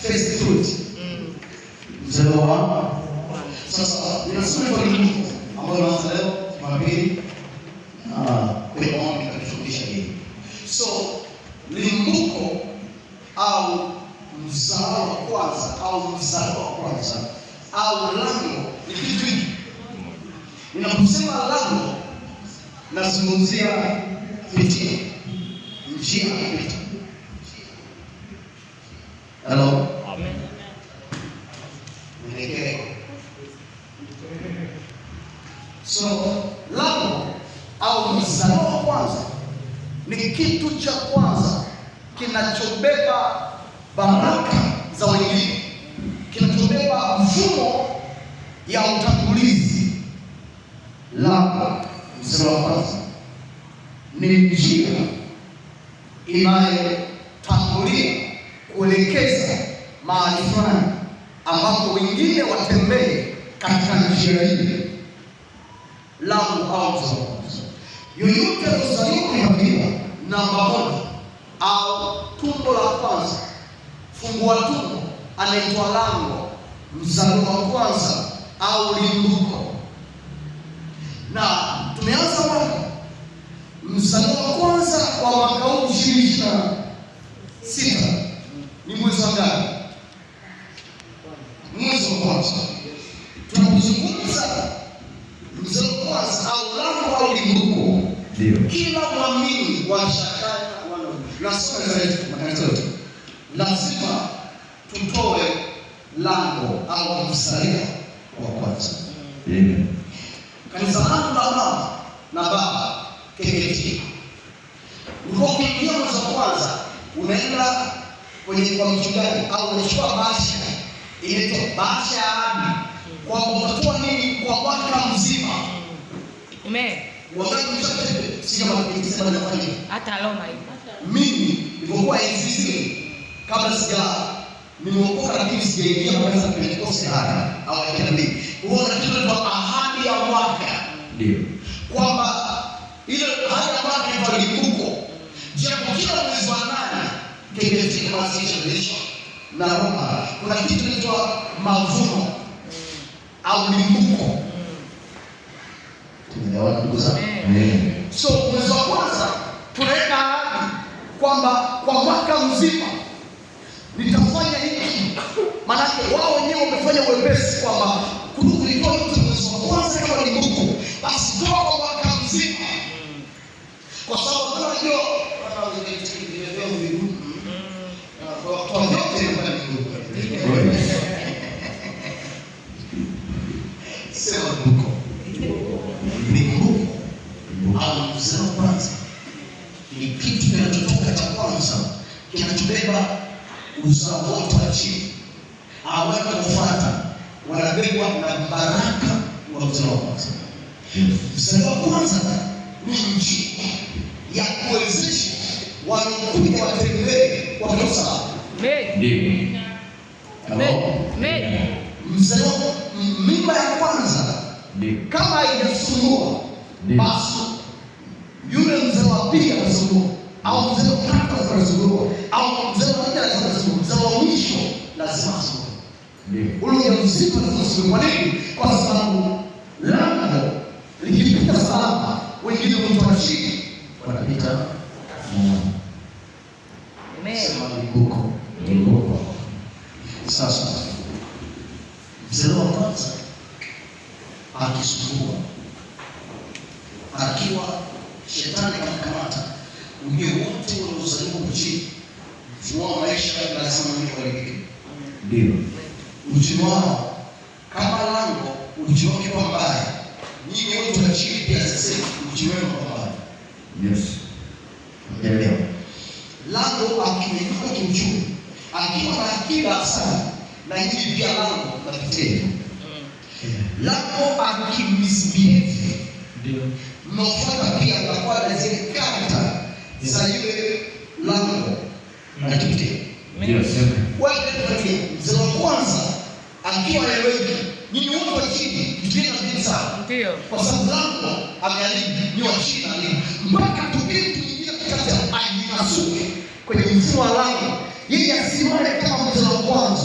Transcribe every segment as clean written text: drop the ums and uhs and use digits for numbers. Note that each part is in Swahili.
First fruit. Mzaliwa wa sasa, ninasoma kwa limbuko ambayo naanza leo Jumapili na kwenye maombi nitakufundisha hili. So limbuko au mzao wa kwanza au mzaliwa wa kwanza au lango ni kitu hiki. Ninaposema lango, nazungumzia pitia, njia ya kupita. Hello? Amen. Mwelekeo. So lango au mzaliwa wa kwanza ni kitu cha kwanza kinachobeba baraka za wengine, kinachobeba mfumo ya utangulizi. Lango, mzaliwa wa kwanza, ni njia inayotangulia kuelekeza mahali fulani ambapo wengine watembee katika njia ile. Lango au mzaliwa wa kwanza, yoyote aliozaliwa kwenye familia namba moja au tumbo la kwanza, fungua tumbo, anaitwa lango, mzaliwa wa kwanza au limbuko. Na tumeanza mwaka, mzaliwa wa kwanza wa mwaka huu 2026 ni mwezi wa ngapi? Mwezi wa kwanza. Tunapozungumza mzaliwa wa kwanza au lango au limbuko, kila mwamini wa Shakaya wana na sio kanisa letu, makanisa yote lazima tutoe lango au mzaliwa wa kwanza. Amen. Kanisa langu la mama na baba KKT, ulikuwa ukiingia mwezi wa kwanza unaenda kwenye kwa mchungaji au unachukua bahasha, inaitwa bahasha ya ahadi, kwamba utatoa nini kwa mwaka mzima. Amen. Wakati mshate si kama nikisema nafanya hivi. Hata Roma ipo. Mimi nilipokuwa enzi zile, kabla sija nimeokoka, lakini sijaingia kanisa la Pentekoste haya au ya kinabii, huwa na kitu kinaitwa ahadi ya mwaka, kwamba ile ahadi ya mwaka inaitwa limbuko. Japo kila mwezi wa nane KKT kama siisha na Roma kuna kitu kinaitwa mavuno au limbuko. Tumeelewana, ndugu zangu? Amen. So mwezi wa kwanza tunaweka ahadi kwamba kwa mwaka mzima nitafanya hiki. Maanake wao wenyewe wamefanya wepesi kwamba kulitoa mtu mwezi wa kwanza kama limbuko, basi toa kwa mwaka mzima, kwa sababu unajua kwa vyote inakuwa ni vigumu. Sema limbuko, limbuko au mzao wa kwanza ni kitu kinachotoka cha kwanza kinachobeba uzao wote wa chini, au watu kufuata wanabebwa na baraka wa mzao wa kwanza. Mzao wa kwanza ni njia ya kuwezesha wanaokuja watembee kwa sawa. Amen. Hello? Amen. Mzao, mimba ya kwanza kama haijasumbua, basi yule mzee wa pili atasumbua, au mzee wa tatu atasumbua, au mzee wa nne atasumbua, mzee wa mwisho lazima asumbue. Ule ujauzito lazima usumbue. Kwa nini? Kwa sababu lango likipita salama, wengine mtu wa chini wanapita. Amen. Sema limbuko. Limbuko. Sasa mzee wa kwanza akisumbua, akiwa shetani kamkamata, ujue wote waliozaliwa huku chini, mfumo wa maisha lazima mwenyewe uharibike. Uchumi wao kama lango, uchumi wake kwa mbaya, nyinyi wote wa chini pia sasa uchumi wenu kwa mbaya. Unaelewa? Lango akinyanyuka kiuchumi, akiwa na akiba sana, na nyinyi pia lango mnapitia hivyo. Lango akimisbehave, mnaofuata pia mnakuwa na zile character za yule lango anachopitia. Wewe ndio mzee wa kwanza akiwa haeleweki, nyinyi wote wa chini mkienda vizuri sana. Kwa sababu lango ameharibu, ni wa chini haribu. Mpaka tupige tuingie katikati ya ajinasuke kwenye mfumo wa lango, yeye asimame kama mzee wa kwanza.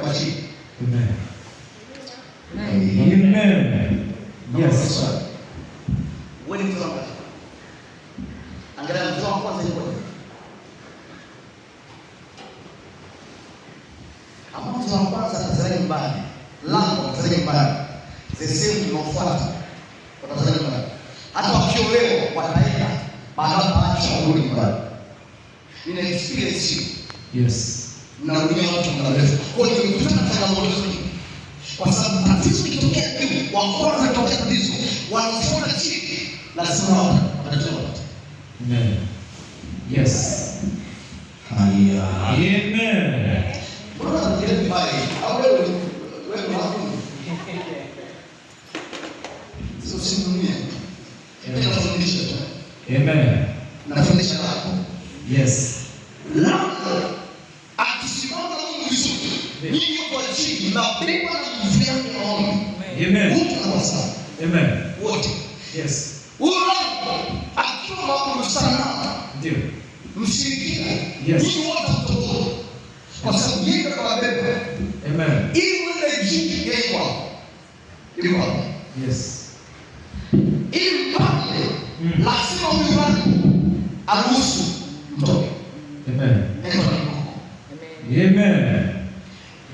Wa chini. Amen. Amen. Amen. Yes. Wewe ni mtoto wa kwanza. Angalia mtoto wa kwanza yuko. Kama mtoto wa kwanza atazaliwa nyumbani, lango atazaliwa nyumbani. The same tunaofuata watazaliwa nyumbani. Hata wakiolewa wataenda, baadaye wataacha warudi nyumbani. Nina experience hiyo. Yes. Narudia watu muda mrefu. Kwa hiyo nimekutana na changamoto nyingi. Kwa sababu tatizo likitokea juu, wa kwanza litokea tatizo, wanaofuata chini lazima watatoa. Amen. Yes. Haya. Amen. Mbona unafikiria vibaya hivi? Au wewe ni wapi? Sio usinunue. Mimi nafundisha tu. Amen. Nafundisha lako. Yes. Lango akisimama na Mungu vizuri, nyinyi kwa chini mnabeba na nguvu yake maombi. Amen. Wote wanakuwa sawa. Amen. Wote. Yes. Huyu lango akiwa maombi sana Ndio. mshirikina, Yes. nyinyi wote mtoboe. Kwa sababu yeye ndo kawabeba. Amen. Ili uende juu yeye yuko hapo. Yuko hapo. Yes. Ili mpande lazima huyu lango aruhusu mtoke. Amen. Neno la Mungu. Amen. Amen.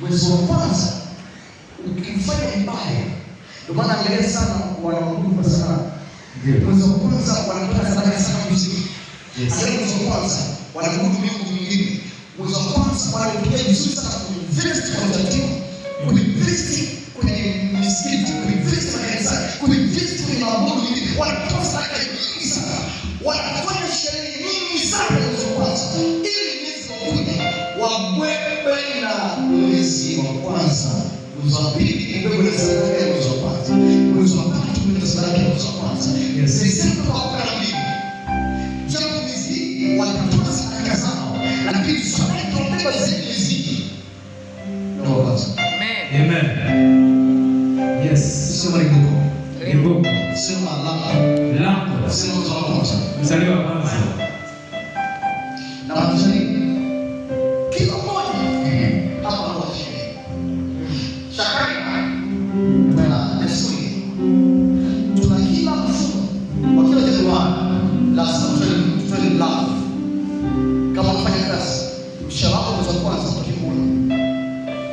Mwezi wa kwanza ukimfanya vibaya, ndio maana angalia sana wanaabudu kwa sana. Ndio. Mwezi wa kwanza wanatoa sadaka sana muziki. Yes. Angalia mwezi wa kwanza wanaabudu miungu mingine. Mwezi wa kwanza wanatumia vizuri sana kuinvest kwa utaratibu, kuinvest kwenye misikiti, kuinvest makanisani, kuinvest kwenye maabudu mingine. Wanatoa sadaka nyingi sana, wanafanya sherehe nyingi sana mwezi wa kwanza, ili mwezi wa kuja wabebe na mwezi wa kwanza, mwezi wa pili ubebe na sadaka ya mwezi wa kwanza, mwezi wa tatu ubebe na sadaka ya mwezi wa kwanza. Yes. Desemba wa 12 japo miezi watatoa sadaka zao, lakini sadaka wabeba zaidi miezi ndio wa kwanza. Amen. Amen. Yes. Sema limbuko, Limbuko. sema lango, Lango. sema mwezi wa kwanza. Mzaliwa wa kwanza. Na maanisha nini? Kila mmoja hapa ndo washiriki. Shakari na desturi, tuna kila mfumo wa kila Januari lazima tutoe mlango. Kama unafanya kazi, mshahara wako mwezi wa kwanza utakikula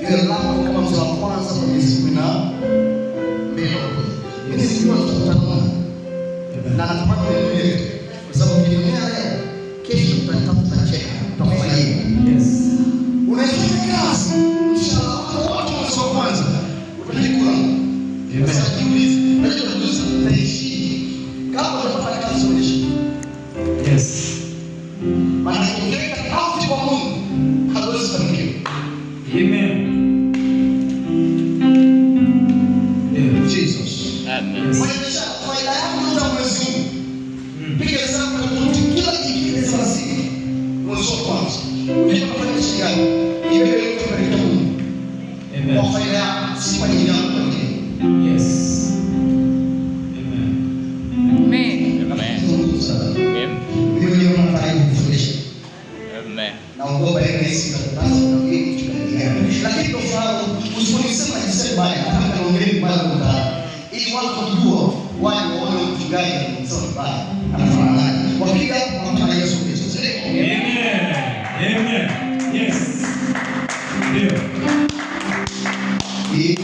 ile mlango kama mwezi wa kwanza kwa miezi 12. Mimi nilijua tutakutana na natamani ninunie, kwa sababu ukinunua leo, kesho utanitafuta, tutacheka, tutafurahia. Yes. Unaifanya kazi, mshahara wako wote mwezi wa kwanza utajikula. Amen. Sasa jiulize, unajua kujiuliza, utaishi kama unafanya kazi uishi. Yes. Maana ukiweka out kwa Mungu hauwezi kufanikiwa. Amen. Ndio. Jesus. Yes. Kwa hiyo faida yako ya mwezi huu, piga hesabu ya mtu kila ikifika 30 mwezi wa kwanza. Unajua unafanya kitu gani? Ibebe yote kupelekea Mungu. Amen. Kwa faida yako, si kwa ajili yako pekee. Yes. Amen. Amen. Amen. Zungumza. Amen. Mimi mwenyewe nataka kufundisha. Amen. Naogopa ile hisi itaanza kuongea kitu gani. Lakini ndio fahamu usiponisema niseme baya, hata kama naongelea vibaya kwa mtaani. Ili watu wakijua waje waone mchungaji anasema vibaya. Anafananaje? Wakiga wanamtana Yesu Kristo. Si ndio? Amen. Amen. Yes. Ndio. Eh.